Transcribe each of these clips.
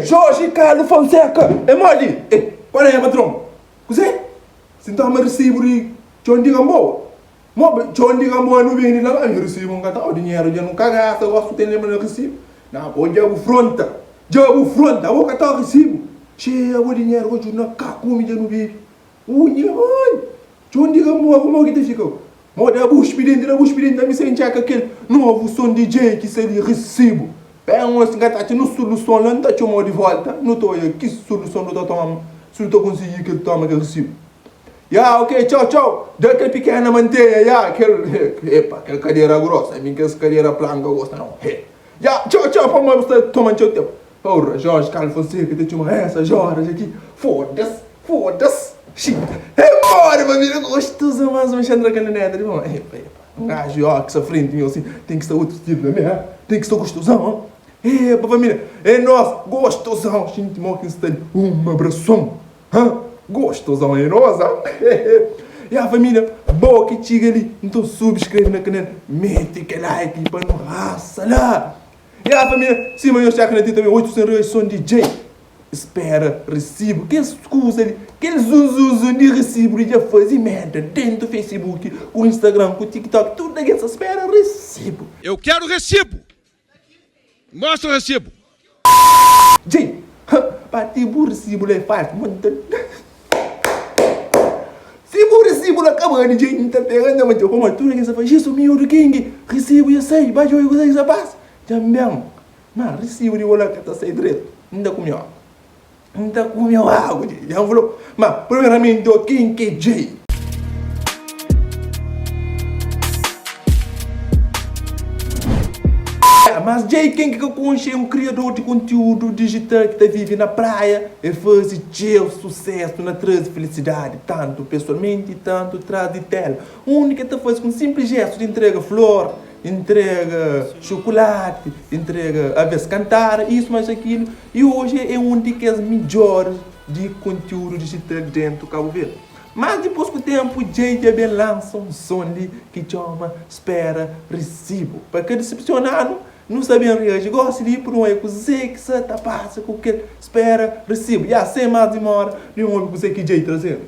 Jorge Carlos Fonseca, é modi? Eh, qual é patron? Kuzê? Si N toma risibu di Txon di Gamboa? Mo, Txon di Gamboa nu bende la ba, risibu N ka ta, dinheru dja nu ka gasta, gosi bu ten lenbra na risibu? Na, bo dja bu fronta, dja bu fronta, abo ka ta risibu? Txê, abo dinheru ka djuda na ka kume dja nu bebe. Ui, nha mãe! Txon di Gamboa, kumó ki ta fika? Mo da bu spidenti, da bu spidenti, ami sen txeka kel novu son di Jay ki sta li risibu. Ben osi N ka ta atxa nu suluson la, N ta txomau di volta, nu ta oia ki suluson nu ta toma, si nu ta konsigi kel toma kel risibu. Ya, ok, txau, txau, da kel pikena mantenha, ya, kel, epa, kel kadera grosa, ami kes kadera planu ka gosta nau, he. Ya, txau, txau, pamodi bu sta toma txeu tempu. Porra, Jorge Carlos Fonseca ta txoma essa Jorge aqui, foda-se, foda-se, xinta, é mori pa vida gostoso mas uma xandra canoneta de bom, epa, epa, um gajo ó, que sta frente meu assim, tem que estar outro estilo também, ah, tem que estar gostosão, epa família, é nós, gostosão, xinti mo que está ali, um abração, ah, gostosão é nós, ah, e a família, boa que txiga ali, então subscreve na canal, mete aquele like para não raça lá. Ya família, sima nhos txeka na ti tanbe 8 sen reason di Djey Spera resibu kes kuza li Kel zun zun zun di resibu li dja fazi merda dentu Facebook ku Instagram ku TikTok tudu algen sa spera resibu. Eu quero recibo! Mostra o recibo! Djey, ha, pa ti bu resibu la é falsu ma nta Si bu resibu la kaba di djey nta pega nta mante pamodi tudu algen sa fla Jisu miúdu king resibu dja sai ba djobe kuzê ki sa pasa dja N ben ma resibu di bo la ka ta sai dretu N ta kume agu N ta kume agu djey dja N fla ma primeramenti o ken ki é djey. Mas djey ken ki ka konxe é un kriador di kontiúdu dijital ki ta vive na Praia. El faze txeu susésu na traze filisidadi tantu pesoalmenti i tantu tras di téla, undi ki el ta faze ku un sinplis jéstu di intrega flor, intrega xukulati, intrega aves kantada, isu más akilu, i oji é un di kes midjóris di kontiúdu dijital déntu Kabu Verdi. Mas dipôs ku ténpu, Jay dja ben lansa un son li ki txoma Spera Risibu. Pa ka disepsiona-nu, Nu sta ben reaji gosi li pa nu oia kuzê ki sa ta pasa ku kel spera risibu. Ya, sen más dimora, nu obi kuzê ki Jay traze-nu.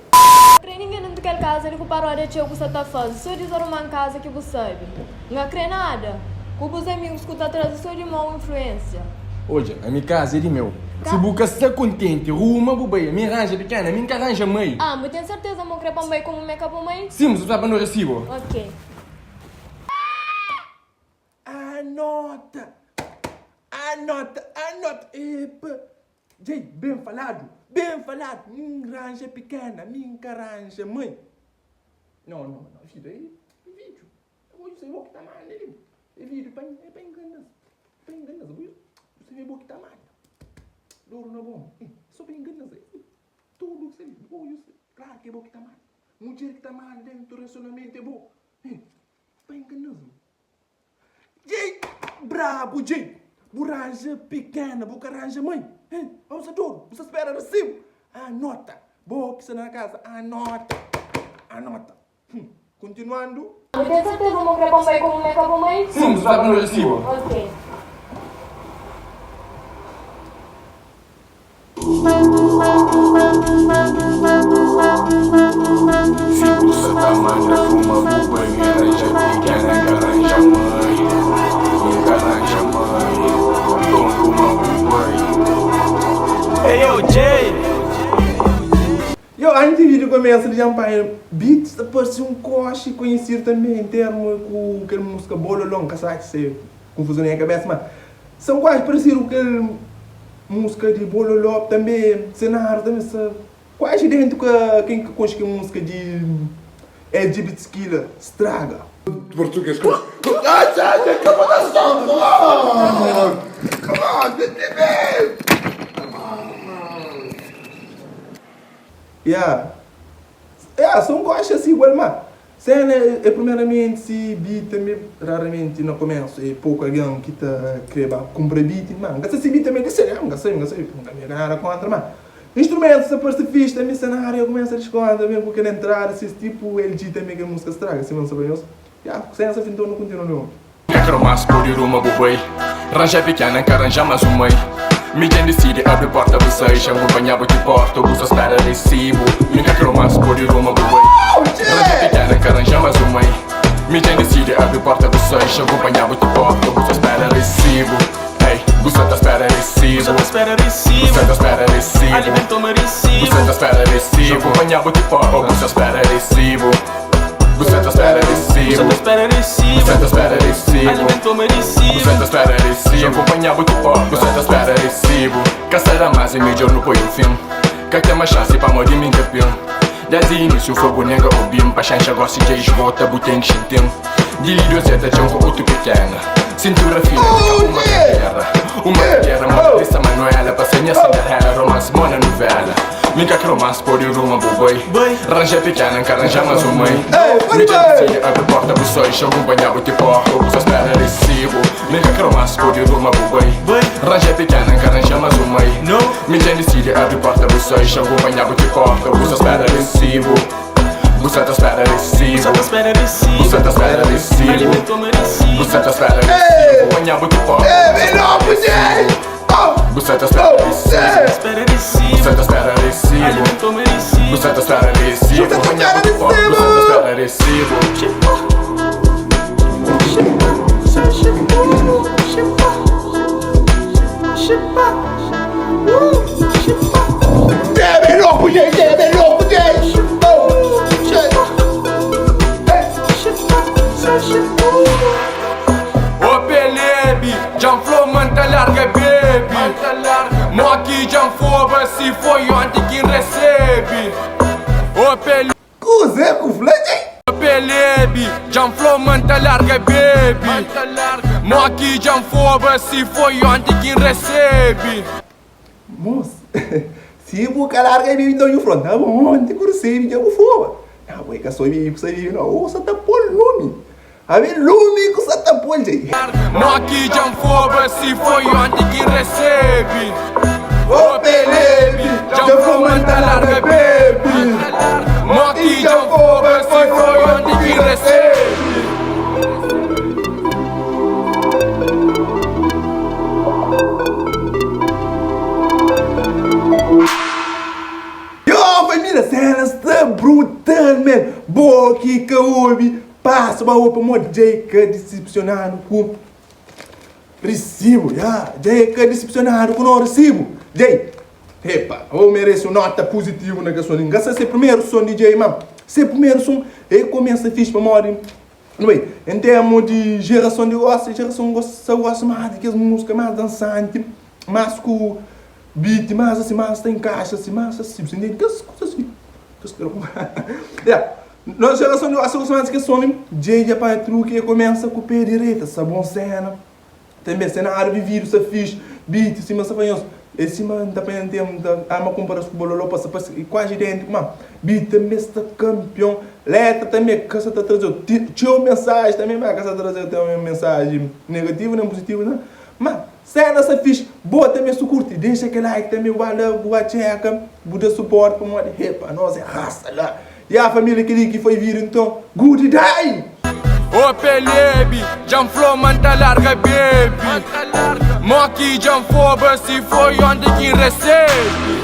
Kre ningen dentu kel kaza li ku paródia txeu ku sa ta faze so dizaruma-m kaza ki bu sabe. N ka kre nada ku bus amigus ku ta traze so di mau influensia. Odja, ami kaza é di meu. Si bu ka sta kontenti, ruma bu bai. Ami ranja pikena, ami N ka ranja mai. Ah, bu ten serteza ma bu kre pa N bai komu mi é ka bu mai? Sim, bu sta pa no resibo. Ok. Anota! Anota! Anota! Epa! Djei, ben faladu! Ben faladu! Mi N ranja pikena, mi N ka ranja mãe. Não, não, não, vida é vídeo. Bo você bo ki ta manda li. É vídeo pa é pa engana-s. Pa engana-s. Bo você bo ki ta manda. Louro na bom. É só pa engana-s. Tudo que você bo, claro que é bo ki ta manda. Mudjer ki ta manda dentro do relacionamento é bo. É pa engana-s. Djei brabu djei Bu ranja pikena bu ka ranja mãe Hein abusador bu sta spera resibu Anota bo ki sta na kaza anota anota Hum kontinuandu. Bu ten serteza ma bu kre pa N bai ku bu me ka bu mai? Sim, bu sta pa no resibu. Ok. Si bu sa ta manda fuma bu bai Mi ranja pikena N ka ranja mai Mi ka ranja mai Nton ruma bu bai Hey yo Jay. Yo, anti video começa li dja npanha beat ta parse un koxi conhecido também em termo ku kel música Bololon, ka sabe se confuso na nha cabeça ma são quase parecido ku kel música di Bololó tambe cenário tambe sta quase idêntico a ken ki konxe kel música di LGBT Killer Straga. Português. Yeah yeah são gosta assim igual ma Sena é primeiramente si beat tambe raramente na começo é pouco alguém ki ta kre ba cumpra beat ma nka sa si beat tambe é di sel nka sabe nka sabe nka mega nada contra ma instrumentos ta parse fixe tambe cenário começa desconta mesmo ku kel entrada sis tipo LG tambe kel música straga sima nsa fla nhos yeah sensa finton nu continua nu obi. Ka kre mas pode ruma bu bai Ranja pikena nka ranja mas un mai. Mi dja N disidi abri porta bu sai Xa N kunpanha-bu ti porta Bu sa spera resibu Mi N ka kre mas pode ruma bu bai Ranja pikena N ka ranja mas un mai Mi dja N disidi abri porta bu sai Xa N kunpanha-bu ti porta Bu sa spera resibu Ei, bu sa ta spera resibu Bu sa ta spera resibu Bu sa ta spera resibu Ali ben toma resibu Bu sa ta spera resibu Xa N kunpanha-bu ti porta Bu sa spera resibu Bu sa ta spera resibu Bu sa ta spera resibu Bu sa ta spera resibu Alimentou-me resibu Bu sa ta spera resibu Xa kunpanha-bu ti porta Bu sa ta spera resibu Ka sta da más é midjor nu poi un fin Ka ten más xansi pamodi mi N ka pin Desdi inísiu fogu nega obi-m Paxénxa gósi dja esgota bu ten ki xinti-m Di li dozeta txon ku otu pikena Sintura fina di ka uma kadera Uma kadera moda Lisa Manuela Pa ser nha Cinderela Romance mo na nuvela Mi ka kre mas pode ruma bu bai Ranja pikena N ka ranja mas un mai Mi dja disidi abri porta bu sai Xa kunpanha bu ti porta Bu sa spera resibu Mi ka kre mas pode ruma bu bai Ranja pikena N ka ranja mas un mai Mi dja disidi abri porta bu sai Xa kunpanha bu ti porta Bu sa spera resibu Bu sa ta spera resibu Bu sa ta spera resibu Bu sa ta spera resibu Bu sa ta spera resibu Kunpanha bu ti porta Bu sa ta spera resibu Bu sa ta spera resibu Bu sa ta spera resibu Kunpanha bu ti porta Bu sa ta spera resibu Debe louco, gente, debe louco, gente. Oh, shit. Ô Pelebe, dja-m fla-u ma N ta larga bebe Mó ki dja-m foba si foi onti ki N resebe Ô Pelebe. Kuzê ku fla, gente? Ô Pelebe, dja-m fla-u ma N ta larga bebe Mó ki dja-m foba si foi onti ki N resebe. Mos, si bu ka larga bibi nton nhu fla, nta bon, onti ku risibi dja bu foba. Na bo e ka so bibi ku sa bibi no, o sa ta pol lumi. Abi lumi ku sa ta pol dja. Mo ki dja N foba si foi onti ki N resebi. O Pelebe, dja N fla ma N ta larga bebi. Mo ki dja N foba si foi onti ki N resebi. Yo família, cena sta brutal man, bo ki ka obi passa ba obi pamodi dja e ka disipsionadu ku risibu, ya dja e ka disipsionadu ku no risibu, dja e epa o meresi un nota puzitivu na kel son li, nka sa se primeru son di dja e ma se primeru son e kumesa fixi pamodi Oi, en termu di jerason di gosi, jerason gosi sa gosta más di kes múzika más dansanti, más ku beat, más asi, más ta inkaixa asi, más asi, bu ta intende? Kes kuza asi, kes Ya, nos jerason di gosi sa gosta más di kes som li, djei dja panha truki e kumesa ku pé direita, sa bon sena. Tanbe senáriu vividu sta fixi, beat sima sta fla nhos, é sima N ta panha N ten N ta ama konpara-s ku Bololó pa sta parse kuazi idéntiku má beat tanbe sta kanpion, letra tanbe ka sa ta traze-u txeu mensaji tanbe má ka sa ta traze-u txeu mensaji negativu nen puzitivu nen má sena sta fixi, bo tanbe su kurti dexa kel like tanbe bu ba la bu ba txeka bu da suporti pamodi epa nos é rasa la. Ya família keli ki foi vídeo nton good day. Ô Pelebe, dja-m fla-u ma N ta larga bebe Mó ki dja-m foba si foi onti ki N resebe.